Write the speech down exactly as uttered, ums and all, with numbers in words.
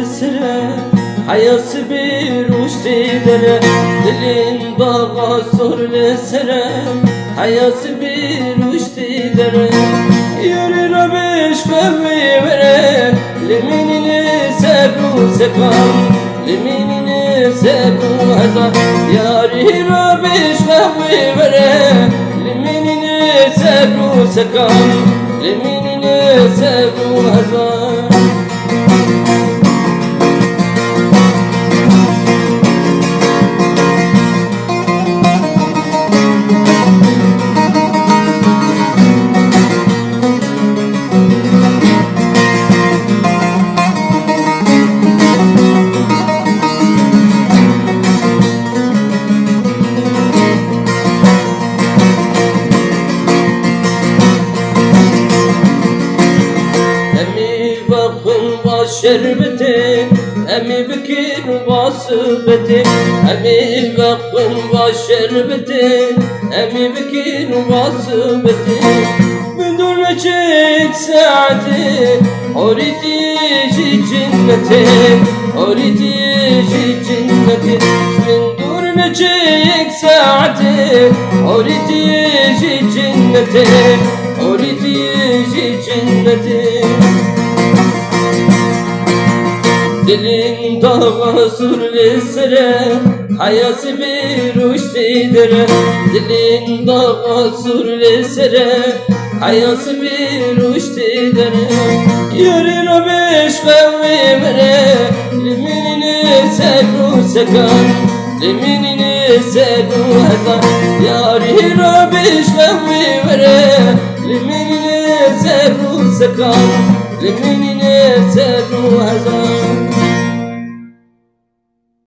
Sere, heya sibê rûştê dere, dilên daxa sor li sere, heya sibê rûştê dere. Yarî rabe ji xwe wê were, li mînî li ser û sekan, li mînî li ser û hezar. Yarî rabe ji xwe wê were, li mînî li ser û sekan, li mînî li ser û hezar. Em ê vexwin va şerbetê, em ê bikin va sibetê. Em ê vexwin va şerbetê, em ê bikin va sibetê. Min dûr neçik saetê, horîtî jî cinnetê, horîtî jî cinnetê. Min dûr neçik saetê, horîtî jî cinnetê, horîtî jî cinnetê. Dilên daxa sor li sere, heya sibê rûştê dere. Dilên daxa sor li sere, heya sibê rûştê dere. Yarî rabe ji xwe wê were, li mînî li ser û sekan, li mînî li ser û hezar. Yarî rabe ji xwe wê were, li mînî li ser û sekan, li mînî li ser û hezar.